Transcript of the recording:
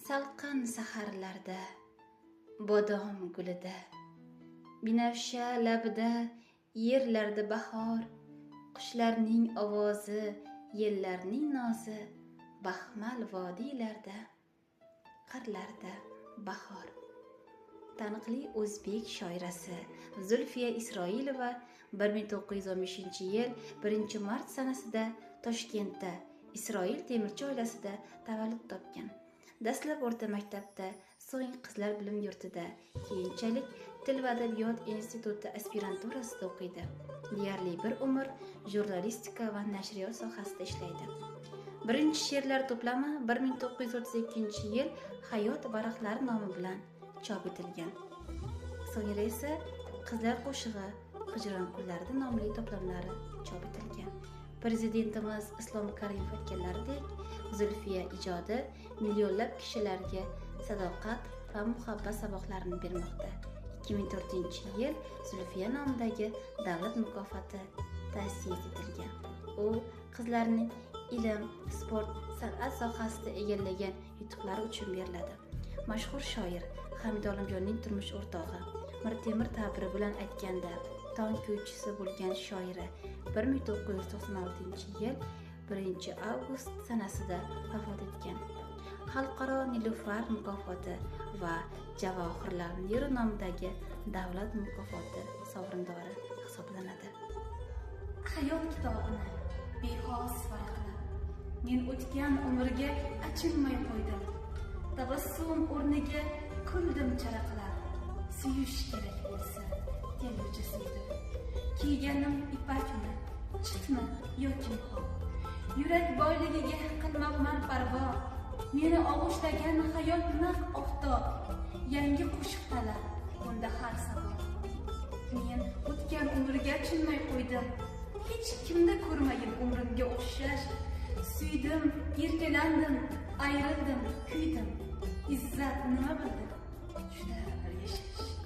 Salqin saharlarda, bodom gulida, binafsha labida, yerlarda bahor, qushlarning ovozi, yellarning nozi, baxmal vodiylarda, qirlarda bahor. Taniqli o'zbek shoirasi Zulfiya Isroilova 1915-yil 1-mart sanasida Toshkentda Isroil temirchi oilasida tavallud topgan. Dastlab o'rta maktabda, so'ng qizlar bilim yurtida, keyinchalik Til va adabiyot instituti aspiranturasida o'qiydi. Deyarli bir umr jurnalistika va nashriyot sohasida ishlaydi. Birinchi she'rlar to'plami 1932-yil Hayot varaqlari nomi bilan chop etilgan. So'ngra esa Qizlar qo'shig'i, Hijron kunlarida nomli to'plamlari chop etilgan. Prezidentimiz Islom Karimov aytganlaridek, Zulfiya ijodi millionlab kishilarga sadoqat va muhabbat saboqlarini bermoqda. 2004-yil Zulfiya nomidagi davlat mukofoti ta'sis etilgan. U qizlarning ilm, sport, san'at sohasida egallagan yutuqlari uchun beriladi. Mashhur shoir Hamid Olimjonning turmush o'rtog'i, Mirtemir ta'biri bilan aytganda, tong kuychisi bo'lgan shoira 1996-yil 1-avgust sanasida vafot etgan. Xalqaro Nilufar mukofoti va Javohirlal Neru nomidagi davlat mukofoti sovrindori hisoblanadi. Hayot kitobini bexos varaqlab, men o'tgan umrga achinmay qo'ydim. Tabassum o'rniga kuldim charaqlab. Suyush kerak bo'lsa, telbacha suydim. Kiyganim ipakmi, chitmi yoki mixob? Yurak boyligiga qilmabman parvo. Meni og'ushlagan hayot naq oftob. Yangi qo'shiq talab unda har saboh. Men o'tgan umrga achinmay qo'ydim. Hech kimda ko'rmagin umrimga o'xshash. Suydim, erkalandim, ayrildim, kuydim. Izzat nima bildi? Juda bir yashash.